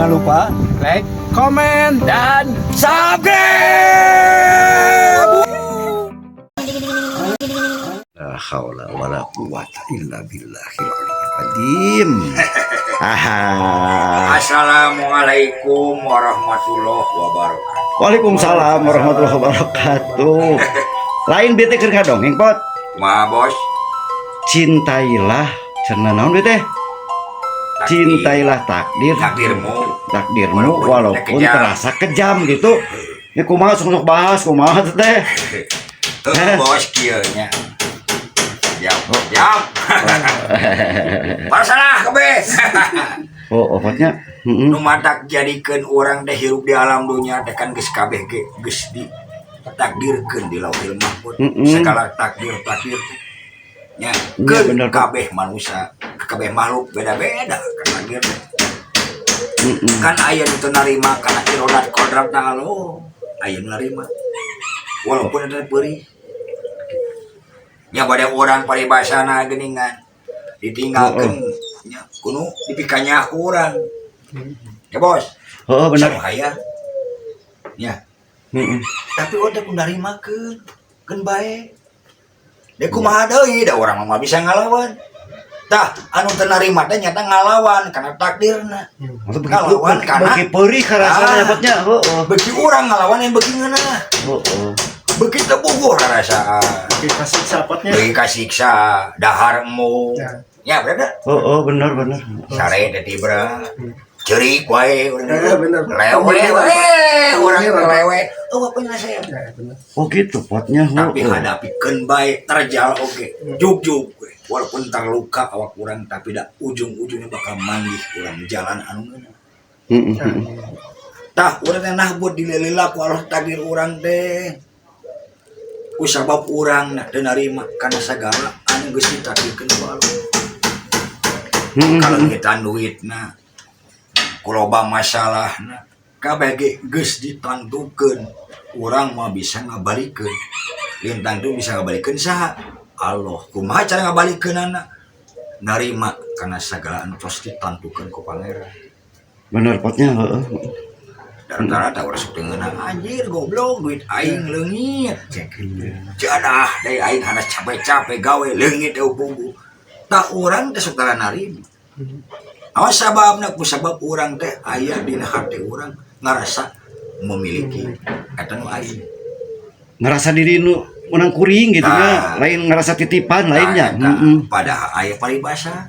Jangan lupa like, komen, dan subscribe. La haula wala quwata illa billahil aliyyil azim. Aha. Assalamualaikum warahmatullahi wabarakatuh. Waalaikumsalam warahmatullahi wabarakatuh. Lain bete keur ngadongeng, Pot. Kumaha, Bos? Cintailah cenah naon bete? Cintailah takdir. Takdirmu. Takdirmu walaupun walaupun kejam. Terasa kejam gitu. Ya kumaha, sok sok bahas kumaha teh? Tuh, Bos, kieu nya. Jam, jam. Masalah kabeh. Oh, obatnya. Heeh. Nu matak jadikeun urang teh hirup di alam dunya teh kan geus kabeh ge geus di takdirkeun di Lauhil Mahfud. Segala takdir-takdir teh. Nya, Iya, keun bener, Pak. Kabeh manusia, kabeh makhluk beda-beda kan takdir teh. Kan aya nu teu narima kana irodat kodrat Allah, aya nu narima walaupun ada perih nya. Bade urang paribasana geuningan ditinggalkeun nya kudu dipikanya ku urang ya, Bos. Oh, bener. Aya nya, tapi urang teh kudu narimakeun, keun bae de kumaha deui, da urang mah bisa ngalawan. Tah, anu teu narima teh nyata ngalawan kana takdirna. Maksud begitu Ngalawan karena bagi perih karasana Ah. dapatnya. Heeh. Beki urang ngalawan yang beki ngeunah. Heeh. Beki teu puguh rarasaan. Kasih sapotnya. Beki kasiksa dahar emu. Ya. Ya, bener. Heeh, bener bener. Sare teh tibra. Ceurik wae urang. Ya, bener. Lewe wae urang teh lewe. Eueuh penyelesaian. Ya, bener. Oh gitu potnya. Tapi Heeh. hadapikeun bae, terjal oge. Jug-jug we. Walaupun terluka awak urang, tapi da ujung-ujungnya bakal manggih urang jalan anu ngeunah. Heeh. Tah, urang teh nah buat dilelila ku Allah takdir urang teh. Ku sabab urang nah teu narima kana sagala anu geus ditakdirkeun ku Allah. Heeh. Kalau kita duitna, ku loba masalahna, kabeh ge geus ditantukeun. Urang mah bisa ngabalikeun. Lintang tuh bisa ngabalikeun saha? Allah. Kumaha cara ngabalikeunana? Narima kana sagala anu tos ditantukeun ku Pangeran. Bener potnya, heeh. Rata-rata urang sok teu ngeunah, anjir goblok, duit aing leungit. Cek. Jadah deui aing hanas capek-capek gawe leungit teu puguh. Tah, urang teh sok tara narima. Awas sababna, ku sabab urang teh aya dina hati urang ngarasa memiliki eta nu aing. Ngerasa diri nu menang kuring gitu nya, Nah. lain ngerasa titipan lainnya. Nah, eta, Heeh. padahal aya paribasa.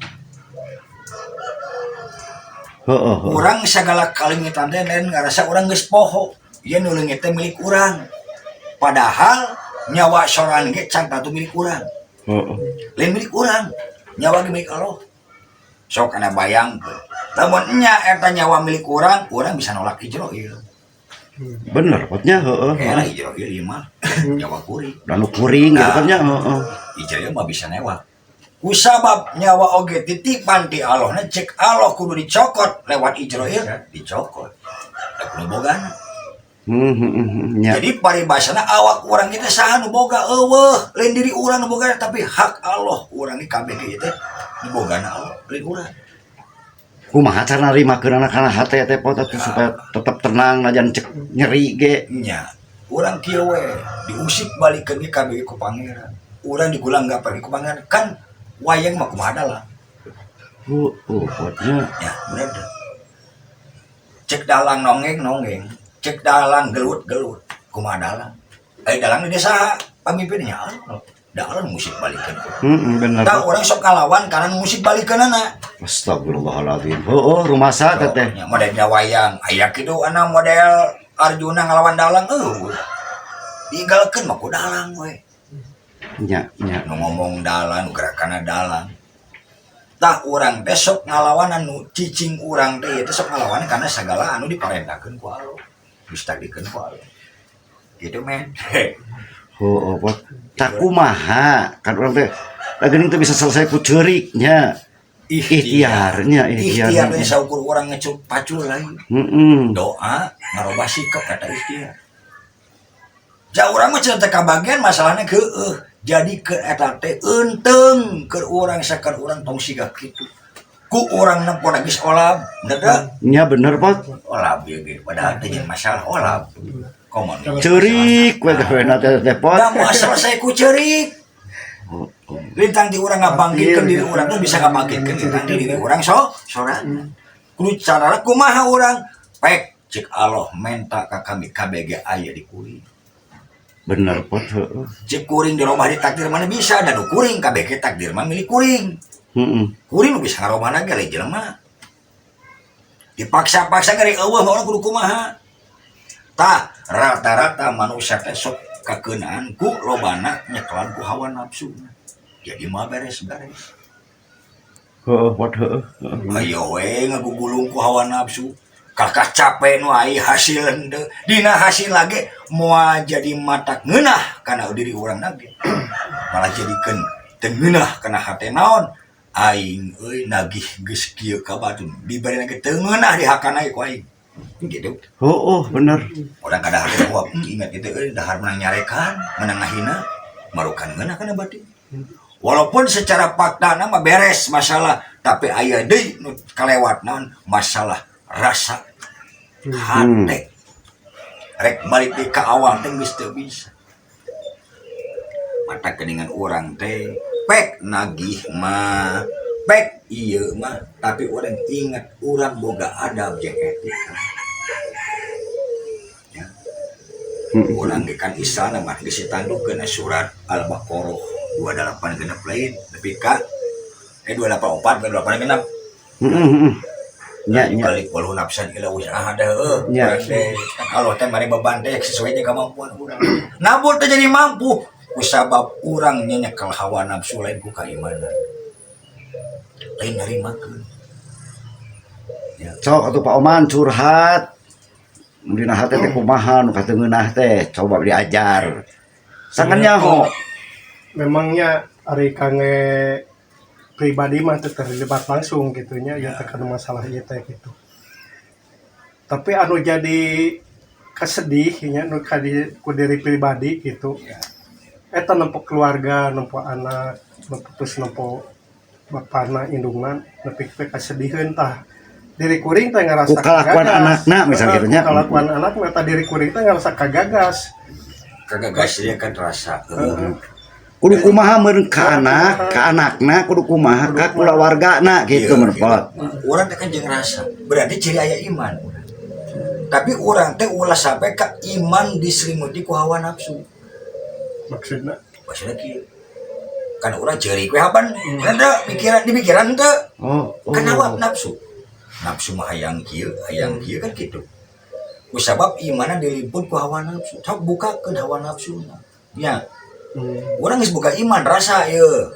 Heeh, heeh. Urang segala kaleungitan teh lain ngarasa urang geus poho. Ieu nu leungit teh milik urang. Padahal nyawa sorangan ge can tatu milik urang. Lain milik urang, nyawa ge milik Allah. Sok kana bayangkeun. Lamun nya eta nyawa milik urang, urang bisa nolak Ijroil. Bener potnya, heeh. Kayaknya Ijroil ieu mah nyawa kuring. Dan nu kuring gitu Nah. kan nya, heeh. Ijroil mah bisa newak. Kusabab nyawa oge titipan ti Allah na, cek Allah kudu dicokot lewat Ijroil, dicokot. Da kudu bogana. Nya. Jadi paribasana awak urang kita saha nu boga? Eueuh, lain diri urang nu boga, tapi hak Allah. Urang ini kabeh ge teh nu bogana Allah, lain urang. Kumaha cara narimakeun kana hate teh, Pot, atuh supaya tetap tenang najan cek nyeri ge? Nya, urang kieu we, diusik balikeun ge kabeh ku Pangeran. Urang digulang gak pergi ku Pangeran kan wayang mah kumaha dalang. Oh, potnya. Ya, bener deh. Cek dalang nonggeng nonggeng, cek dalang gelut gelut, kumaha dalang? Eh, dalang di desa pamimpinnya Allah. Dalang musik balikeun. Heeh, bener. Tah, urang sok ngalawan karena musik balikeunana. Astagfirullahaladzim. Oh, rumasa teh teh. Nya modelnya wayang, aya kitu ana model Arjuna ngalawan dalang eueuh. Digalkeun mah ku dalang we. Nya, nya. Nu ngomong dalang, nu gerakanna dalang. Tah, urang teh sok ngalawan anu cicing urang teh ieu teh sok ngalawan karena segala anu diparentahkeun ku Allah. Geus takdirkeun ku Allah. Gitu, men. Oh, pot. Tah, kumaha? Kan urang teh geuning teh bisa selesai ku ceuriknya. Ikhtiarnya, ikhtiar. Ikhtiar teh saukur urang ngecup pacul lain. Doa ngarobah sikap kata ikhtiar. Jauh urang mah cenah teh kabagian masalahnya keueuh. Jadi ke eta teh eunteng keur urang sakar urang tong siga kitu. Ku urang nempo geus olab, bener teu? Nya bener, Pot. Olab ieu ge, padahal teh jeung masalah olab. Komo nu Ceurik we gawena teh teh, Pot. Da moal selesai ku ceurik. Oh, oh. Lintang di urang ngabangkitkeun diri urang tuh bisa ngabangkitkeun lintang di diri urang so sorangan. Kudu cara kumaha urang pek cek Allah menta ka kami KBG aya di kuring. Bener, Pot, heeh. Cek kuring di rumah di takdir mana bisa dan nu kuring KBG takdir mah milik kuring. Kuring nu bisa ngarobahna ge lain jelema. Dipaksa-paksa gari eueuh mah urang kudu kumaha. Tah rata-rata manusia teh sok kakeunaan ku lobana nyekelan ku hawa nafsu. Jadi mah beres-beres. Heeh, Pot, heeh. Heeh. Ayo we ngagugulung ku hawa nafsu. Kakak capek nu ai hasil henteu. Dina hasil lagi moal jadi mata ngeunah kana diri urang lagi. Malah jadikeun teu ngeunah kana hate naon. Aing euy nagih geus kieu ka batur. Dibere ge teu ngeunah dihakana ku aing. Gitu. Oh, bener. Orang kada hate wah ingat gitu euy dahar menang nyarekan, menang ngahina, marukan ngeunah kana batin. Walaupun secara fakta mah beres masalah, tapi aya deui nu kalewat naon masalah rasa hate. Rek balik deui ka awal teh geus teu bisa. Mata keningan urang teh pek nagih mah, pek ieu mah, tapi urang ingat urang boga adab jeung etika. Ya. Urang ge kan isana mah geus ditandukeun surat Al-Baqarah 28 genep lain nepi ka 284 28 genep. Heeh. Nya nya. Balik walau nafsan ila wus'aha dah heuh. Ya. Urang teh kan Allah teh mari beban teh sesuai jeung kemampuan urang. Nabur teh jadi mampu ku sabab urang nyekel hawa nafsu lain ku keimanan. Lain narimakeun. Ya. Sok atuh Pak Oman curhat. Dina hate teh kumaha nu kateungeunah teh, coba diajar. Sangan nyaho. Memangnya ari kangge pribadi mah teu terlibat langsung gitu nya ya teh kana masalah ieu teh gitu. Tapi anu jadi kesedih nya nu kadi ku diri pribadi gitu. Ya. Eta nempo keluarga, nempo anak, nempo terus nempo bapana indungna nepi ka kasediheun tah. Diri kuring teh ngarasa Ku kalakuan kagagas. Anakna misal Heeh, gitu nya. ku kalakuan anakna tah diri kuring teh ngarasa kagagas. Kagagas dia kan rasa. Heeh. Kudu kumaha meureun ka anak, ka anakna kudu kumaha ka kulawargana gitu Iya, meureun, Pot. Urang teh kan jeung rasa. Berarti ciri aya iman urang. Tapi urang teh ulah sampai ka iman diselimuti ku hawa nafsu. Maksudna? Maksudnya kieu. Kan urang ceurik we haban. Bener teu? Pikiran di pikiran teu. Oh. Kan hawa nafsu. Nafsu mah hayang kieu, hayang kieu kan kitu. Ku sabab imanna dilimput ku hawa nafsu. Sok bukakeun hawa nafsuna. Ya, urang geus boga iman rasa ieu.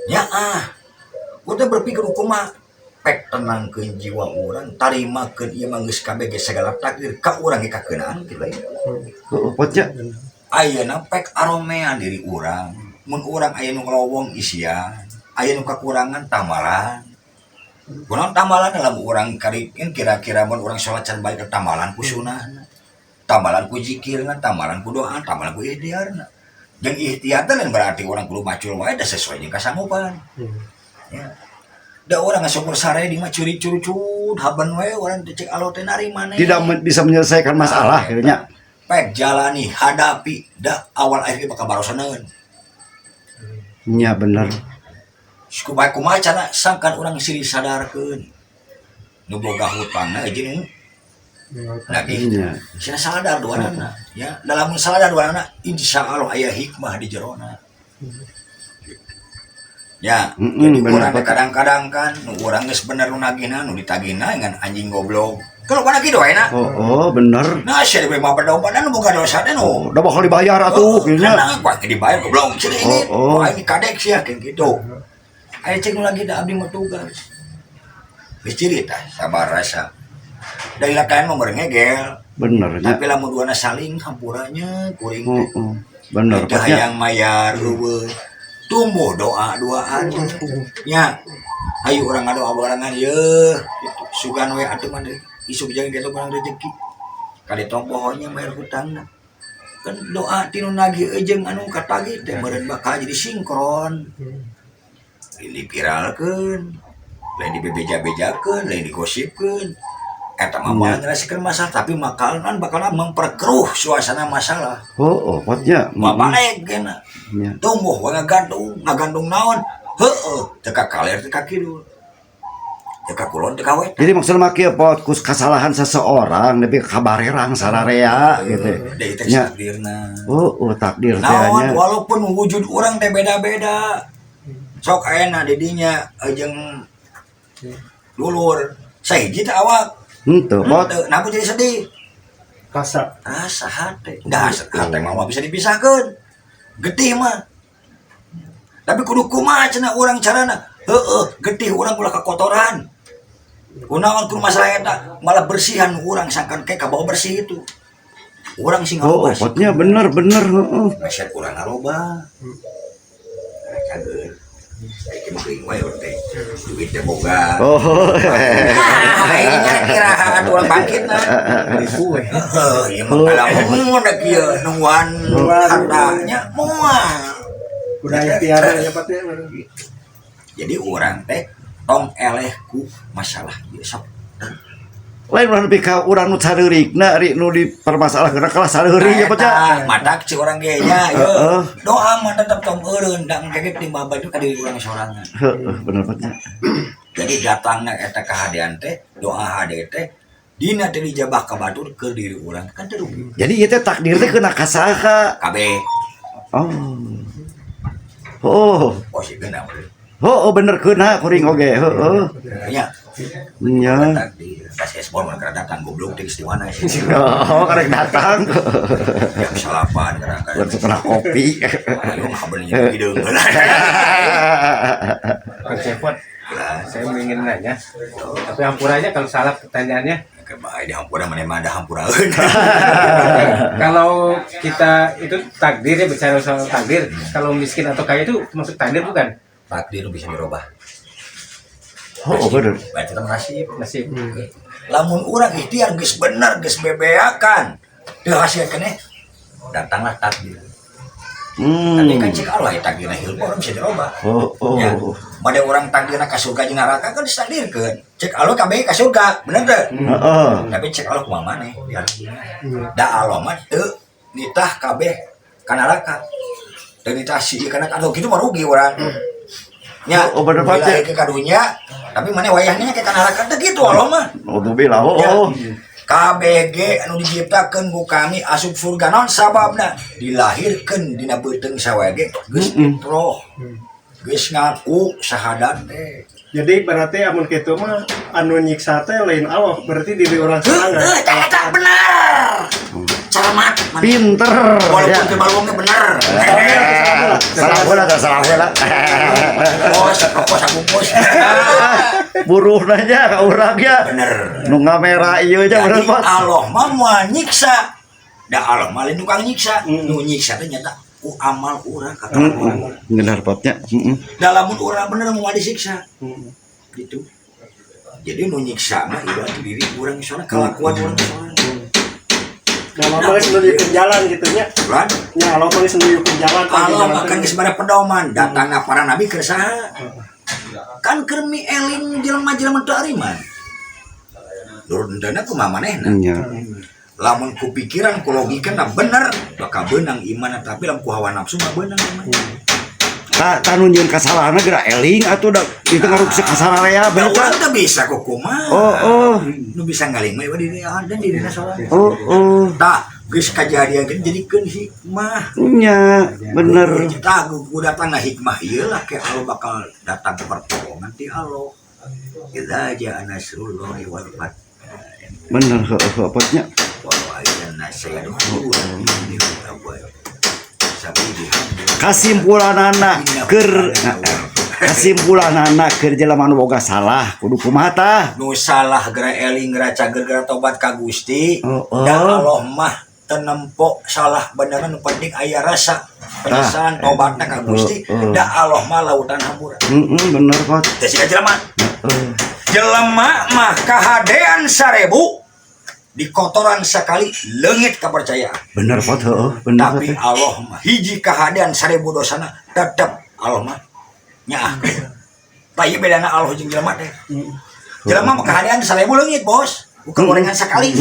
Ya ah. Urang teh berpikir kumaha pek tenangkeun jiwa urang, tarimakeun ieu mah geus kabeh ge segala takdir ka urang ge kakeunaan kitu lain. Heeh, Pot nya. Ayeuna pek aromean diri urang. Mun urang aya nu ngelowong isian, aya nu kakurangan tamalan. Kunaon tamalan dalam urang karikin kira-kira mun urang salat can balik ke tamalan ku sunahna. Tamalan ku zikirna, tamalan ku doa, tamalan ku ikhtiarna. Jeung ikhtiar teh lain berarti urang kudu macul wae da sesuai jeung kasanggupan. Ya. Da urang ngasukur sare di mah curi curucut haban we urang teh cek Allah teh narima. Tidak bisa menyelesaikan masalah gitu nya. Pek jalani, hadapi, da awal akhir bakal barosaneun. Nya bener. Kumaha kumaha cara sangkan urang silih sadarkeun. Nu boga hutangna jeung nagih. Nya. Sia sadar duanana ya. Dalam sadar duanana insya Allah aya hikmah di jerona. Ya, jadi bener, urang teh Pak. Kadang-kadang kan nu urang geus bener nu nagihna nu ditagihna ngan anjing goblok. Kalau mana kitu wae na. Oh, bener. Nah, sia diberi mah pada nu boga dosa teh nu. Oh, udah bakal dibayar atuh gitu nya. Karena gua dibayar goblok cenah ini. Oh. Wah, ini kadek sia kayak gitu. Aya cek nu lagi da abdi mah tugas. Geus cerita sabar rasa. Dari lakayan mah ngegel. Bener nya. Tapi lamun duana saling hampuranya kuring teh. Oh. Bener, Teu Pak nya. hayang mayar eueuh. Tumbuh doa duaan nya. Ayo urang ngadoa barengan ye gitu. Sugan we atuh mah isuk jeung kitu barang rezeki. Kade tompohnya bayar hutangna. Kan doa tinu nagih jeung anu katagih teh meureun bakal jadi sinkron. Ini viralkeun. Lain dibebeja-bejakeun, lain digosipkeun. Eta mah moal nyelesikeun masalah, tapi makanan bakal memperkeruh suasana masalah. Oh, oh, Pot nya. Mah balik kena. Nya. Tumbuh we ngagandung, ngagandung naon? Heueuh, teu ka kaler teu ka kidul. Teu ka kulon teu ka wetan. Jadi maksudnya mah kieu, Pot, kus kesalahan seseorang lebih kabarerang sararea gitu. Deui teh Nya. takdirna. Oh, takdir teh Naon nya. Walaupun wujud orang teh beda-beda. Sok ayeuna di dinya jeung dulur. Sahiji teh awak. Henteu, Pot. Henteu, kenapa jadi sedih? Rasa. Rasa hati. Dah hati mah bisa dipisahkan. Getih mah. Tapi kudu kumaha cenah urang carana? Heeh, getih urang ulah kekotoran. Kunaon kudu masalah eta malah bersihan urang sangkan kayak kabawa bersih itu. Urang sing Oh, ngarobah. Potnya bener bener heeh. Meset urang ngaroba. Cager. Saiki mah geuing wae urang teh. Duit teh boga. Oh. Ah, ini kira atuh urang bangkitna. Ribu we. Heeh, ieu mah kalamun da kieu nungguan hartanya moal. Udah ikhtiar ya, Pak ya. Jadi urang teh tong eleh ku masalah ieu sok. Lain urang nepi ka urang nu sareurikna ari nu dipermasalahkeun kalah sareurik ya, Pot nya. Eta, matak si urang ge nya ieu. Heeh. Doa mah tetep tong eureun da engke timbal baju ka diri urang sorangan. Heeh, bener, Pot nya. Jadi datangna eta kahadean teh, doa hade teh dina teh dijabah ka batur ke diri urang kan teu rugi. Jadi ieu teh takdir teh kena ka saha? Kabeh. Oh. Oh. Oh sih geuna we. Oh, oh bener keuna kuring oge, heeh. Nya. Nya. Takdir. Pas esbon mah keur datang goblok teh geus di mana sih. Oh, karek datang. Jam 9 kadang. Langsung kena kopi. Ayo mah bener hideung. Kang Cepot, saya ingin nanya. Tapi hampura aja kalau salah pertanyaannya. Bae di hampura mana mah ada hampuraeun. Kalau kita itu takdir ya, bicara soal takdir, kalau miskin atau kaya itu masuk takdir bukan? Takdir bisa dirubah. Oh, bener. Berarti itu nasib. Nasib. Lamun urang ikhtiar geus bener geus bebeakan. Teu hasil keneh datanglah takdir. Tapi kan cek Allah ya takdirna hilpo orang bisa dirubah. Oh, oh. Ya. Pada orang takdirna ka surga jeung neraka kan ditakdirkeun. Cek Allah kabeh ka surga, bener teu? Heeh. Tapi cek Allah kumaha maneh? Da Allah mah teu nitah kabeh ka neraka. Teu nitah si ieu kana atau kitu mah rugi urang. Nya, Oh, bener banget, ya. dilahirkeun ka dunya, tapi maneh wayahnya ke ka neraka teu kitu Allah mah. Oh, mobil oh, Ya. oh. KBG anu diciptakeun ku kami asup surga naon sababna dilahirkeun dina beuteung sawege geus fitroh geus ngaku syahadat teh. Jadi berarti amun kitu mah anu nyiksa teh lain Allah, berarti diri orang sorangan. Heuh, eta eta bener. Cermat maneh. Pinter. Walaupun Ya. teu balongnya bener. Salah bola, salah bola. Bos, rokok sabungkus. Buruh nanya ka urang ya. Bener. Nu ngamera ieu nya bener, Jadi Pot. Allah mah moal nyiksa. Da Allah mah lain tukang nyiksa. Nu nyiksa teh nyata ku amal urang kata urang. Bener, Potnya. Heeh. Da lamun urang bener moal disiksa. Gitu. Jadi nu nyiksa mah ibarat diri urang sorangan, kelakuan urang sorangan. Da Allah mah geus nunjukeun jalan gitu nya. Lan, Nya Allah mah geus nunjukeun jalan. Allah mah kan geus bare pedoman, datangna para nabi keur saha? Kan keur eling jelema-jelema teu ariman. Nurun kumaha manehna? Nya. Lamun ku pikiran ku logika na bener bakal beunang iman, tapi lamun ku hawa nafsu mah beunang iman. Ta ta nu nyieun kasalahanna geura eling atuh da itu ngaruksak kasalahan Da bener urang teh. teu bisa kok kumaha. Oh, oh. Nu bisa ngaling mah diri dan dirina sorangan. Oh, oh. Tah, geus kajadian kieu jadikeun hikmah. Nya, bener. Tah, ku datangna hikmah ieu lah ke Allah bakal datang pertolongan ti Allah. Idza jaa nasrullahi wal fath. Bener heueuh heueuh Potnya. Wa ra'aitan nasa yadkhuluna fi dinil awwal. Sabi Kesimpulanana keur jelema nu boga salah kudu kumaha tah? Nu salah geura eling, geura cager, geura tobat ka Gusti. Oh, oh. Da Allah mah teu nempo salah beneran, nu penting aya rasa penyesalan tobatna ka Gusti. Oh, oh. Da Allah mah lautan hampura. Heeh, bener, Pot. Teh siga jelema. Heeh. Jelema mah kahadean 1000 di kotoran sekali leungit kepercayaan. Bener, Pot, heueuh, bener. Tapi Pot. Allah mah hiji kahadean 1000 dosana tetep Allah mah nyaah. Tah, ieu bedana Allah jeung jelema teh. Jelema mah kahadean 1000 leungit, Bos. Bukan gorengan sekali.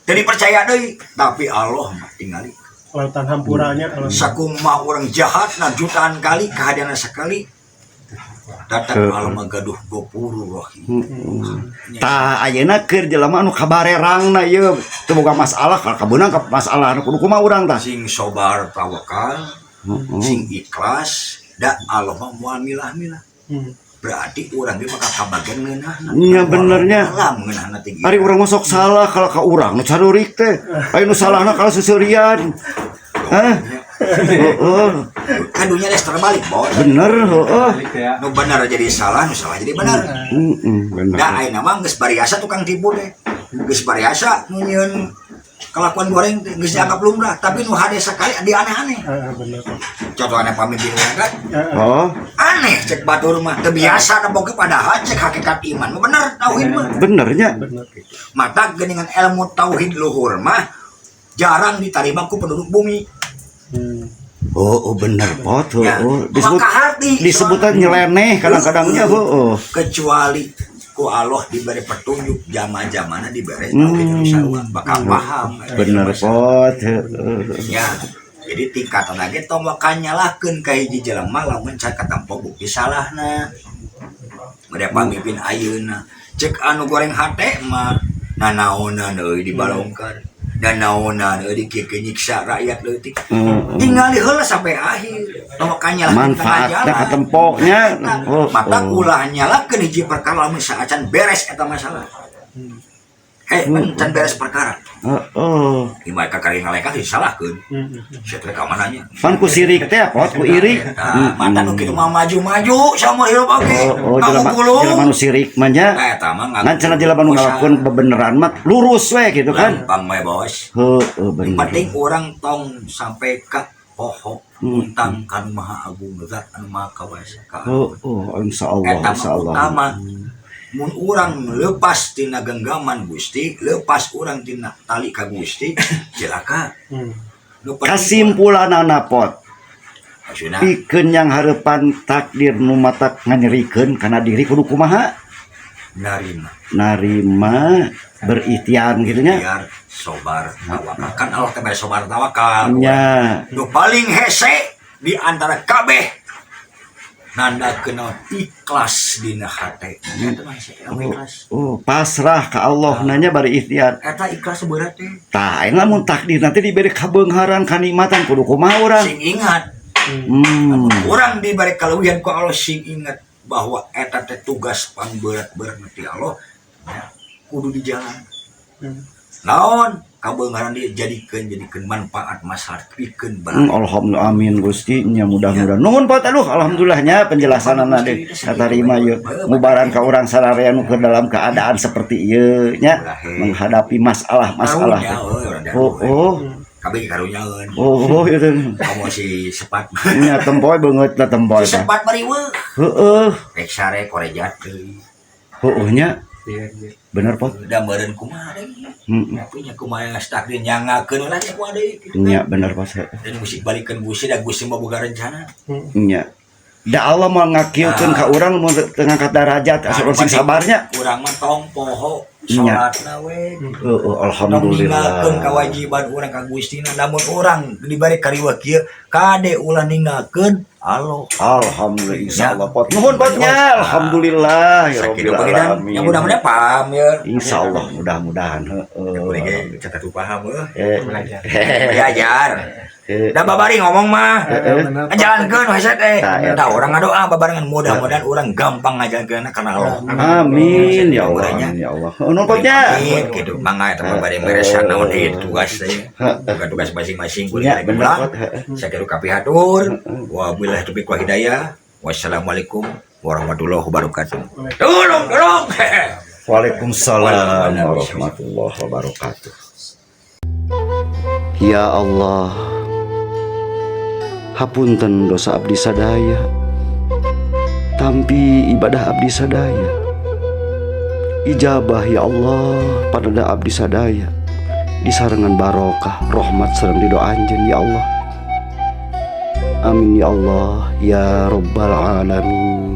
Jadi percaya deui, tapi Allah mah tingali. Lautan hampuranya Allah. Sakumaha orang jahat nah jutaan kali kahadean sekali. Datang Allah mah gaduh Gofurur Rahim. Tah, ayeuna keur jelema anu kabarerangna ieu teu boga masalah, kabeunang ka masalah anu kudu kumaha urang tah? Sing sobar tawakal, sing ikhlas, da Allah mah moal milah-milah. Berarti urang ge bakal kabagian ngeunahna. Nya, benernya. Alam ngeunahna tinggi. Ari urang mah sok salah kalau ka urang nu carurik teh. Aya nu salahna kalau seserian. Hah? Heeh. Kan dunia geus terbalik, Bos. Bener, heeh. Balik ya. Nu bener jadi salah, nu salah jadi bener. Heeh, bener. Da ayeuna mah geus bariasa tukang tipu teh. Geus bariasa nu nyieun kelakuan goreng teh geus dianggap lumrah, tapi nu hade sekali di aneh-aneh. Ah, bener. Contohnya pamimpin urang kan Oh, aneh cek batur mah teu biasa nempokeun, padahal cek hakikat iman mah bener, tauhid mah. Benernya. Bener. Mata geuningan ilmu tauhid luhur mah jarang diterima ku penduduk bumi. Oh, bener pot. Ya. Oh, disebut Maka hati disebutan nyeleneh kadang-kadangnya, oh. Kecuali ku Allah diberi petunjuk, zaman-zamanna diberi tauhid nu sarua bakal paham. Bener pot. Heeh. Ya, jadi tingkatan lagi tong bakal nyalahkeun ka hiji jelema lamun can katempo bukti salahna. Mereka pamimpin ayeuna cek anu goreng hate mah nanaonan euy dibalongkeun dan naonan euy dikieu nyiksa rakyat leutik. Tinggali heula sampai akhir, tong bakal nyalahkeun tengah Manfaatna jalan. Katemponya. Oh, Mata oh. ulah nyalahkeun hiji perkara lamun saacan beres eta masalah. Hei, can beres perkara. Oh. Di mereka kali ngalengkah disalahkeun. Saya teh ka mananya. Pan ku sirik teh pot ku iri. Nah, mata nu kitu mah maju-maju saumur hirup oge. Oh, jelema jelema nu sirik mah nya. Nah, eta mah Ngan cenah jelema nu ngalakukeun bebeneran mah lurus we gitu kan. Gampang we, Bos. Heeh, Yang bener. penting orang tong sampai ka poho tentang kanu maha agung zat anu maha kawasa ka. Oh, insyaallah, Eta mah insyaallah. utama. Mun urang lepas tina genggaman Gusti, lepas urang tina tali ka Gusti, cilaka. Nu penting Kasimpulanana pot. Maksudna, Pikeun yang harapan takdir nu matak nganyerikeun kana diri kudu kumaha? Narima. Narima, berikhtiar gitu nya. Biar sobar tawakal. Kan Allah teh bare sobar tawakal. Nya. Nu paling hese di antara kabeh nanda kenal ikhlas dina hate. Eta mah hese, eta mah ikhlas. Oh, pasrah ka Allah nanya bari ikhtiar. Eta ikhlas berat teh. Tah, ayeuna lamun takdir nanti diberi kabeungharan kanikmatan kudu kumaha urang? Sing ingat, urang diberi kaleuwihan ku Allah, sing ingat bahwa eta teh tugas pangberat-berat ti Allah ya, kudu di jalan. Naon kabeungharan dijadikeun jadikeun manfaat masyarakat pikeun Alhamdulillah, amin Gusti nya, mudah-mudahan. Nuhun Pak, aduh, alhamdulillahnya penjelasanana deh katarima ieu. Mubaran ka urang sararea nu keur dalam keadaan seperti ieu nya, menghadapi masalah-masalah. Karunya euy, urang Oh. Kabeh karunyaeun. Oh, itu. Kamu si sepat. Nya tempoy beungeut na tempoy. Si sepat mariweuh. Heeh. Rek sare korejat deui. Heeh nya. Iya. Bener pot. Da meureun kumaha deui. Tapi nya kumaha geus takdir nyangakeun lah kumaha deui kitu. Nya bener pot. Dan musik balikeun Gusti, da Gusti mah boga rencana. Nya. Da Allah mau ngakieukeun ka urang mun teu ngangkat darajat asa urang sing sabarnya. Urang mah tong poho Nya. salatna we. Heeh, Tong alhamdulillah. ninggalkeun kewajiban urang ka Gustina, namun urang diberi kariweuh kieu kade ulah ninggalkeun Allah. Alhamdulillah, insyaallah pot. Nuhun potnya. Alhamdulillah ya Sakitu rabbil pangidan. alamin. Ya mudah-mudahan paham ya. Insyaallah mudah-mudahan heeh. Boleh ge catat paham euy. Belajar. Belajar. Da babari ngomong mah. Bener. Ngajalankeun we teh. Tah, eta. Tah, urang ngadoa babarengan mudah-mudahan urang gampang ngajalankeun karena Allah. Amin ya Allah. Amin ya Allah. Nuhun potnya. Amin gitu. Mangga eta mah bade beresan naon deui tugas teh. Bukan tugas masing-masing kuring Ya, rek bener, pulang. Pot. Heeh. Sakitu kapihatur. Wabillahi taufiq wa hidayah. Wassalamualaikum warahmatullahi wabarakatuh. Tolong, tolong. Waalaikumsalam warahmatullahi wabarakatuh. Ya Allah, hapunten dosa abdi sadaya. Tampi ibadah abdi sadaya. Ijabah ya Allah pada abdi sadaya. Disarengan barokah, rahmat sareng ridho anjeun ya Allah. Amin ya Allah ya rabbal alamin.